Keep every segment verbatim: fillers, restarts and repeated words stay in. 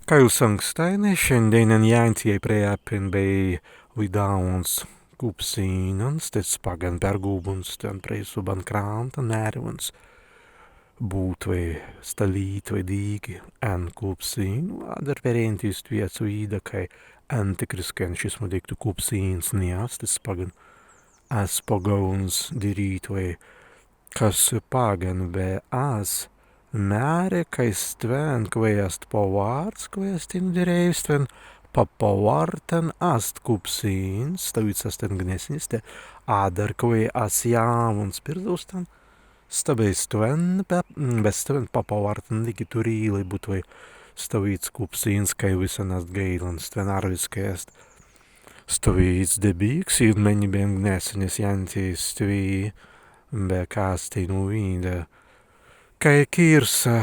Kāi jūs, ankstāinai, šandēinan jāntjai prei appin bēi widāwuns kupsīnans, tēt paggan pergūbuns stwen prei subban krantan, mērīwuns būtwei, stalītwei dīgi en kupsīnu, adder perēintei stwi azwidāi, kāi entikriskai en šismu deīktu kupsīns ni ast, tēt paggan as pagaūwuns dirītwei, kas paggan be as mēri, kāi stwen, kwēi ast pawārts, kwēi as teinū dirēi, stwen pa-, pawārtan ast kupsīns, stawīds ast en gnesenis, tēt adder kwēi as jāwuns pirzdau stan, sta bēi stwen, be, be stwen pa-, pawārtan dīgi turīlai būtwei stawīds kupsīns, kāi wissan ast gaīlans, stwen arwiskai ast stawīds debīks, ir mennei be en gnesenis jāntjai stwi, be kas teinū widāi. Kāi kīrsa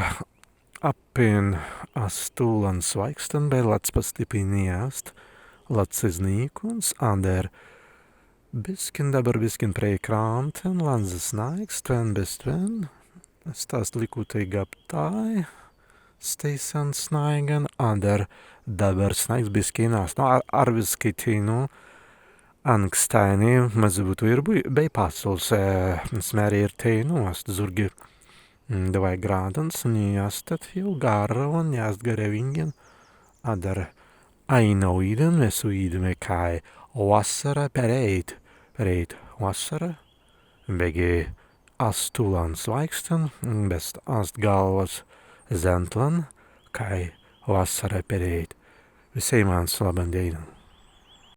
appin ast tūlan swāikstan, be lads pastippai ni ast, lads iznīkuns, adder biskin, dabber biskin prei krantan, lads snāigs stwen be stwen, sta ast likūtai gabtai, stēisan snāigan, adder dabber snāigs biskin ast. Nu, ar-, arwiskai teinū, ankstāinai, mazzi būtwei ir bū-, bēi passals, e, as mēri, ir teinū ast zūrgi, mm, dwāi grādans, ni ast tēt jāu garrawan, ni ast garrawīngin, adder ainawīdan mes widāimai, kāi wassara perēit, perēit wassara, beggi ast tūlan swāikstan, be ast galwas zentlan, kāi wassara perēit. Wisēimans labban dēinan.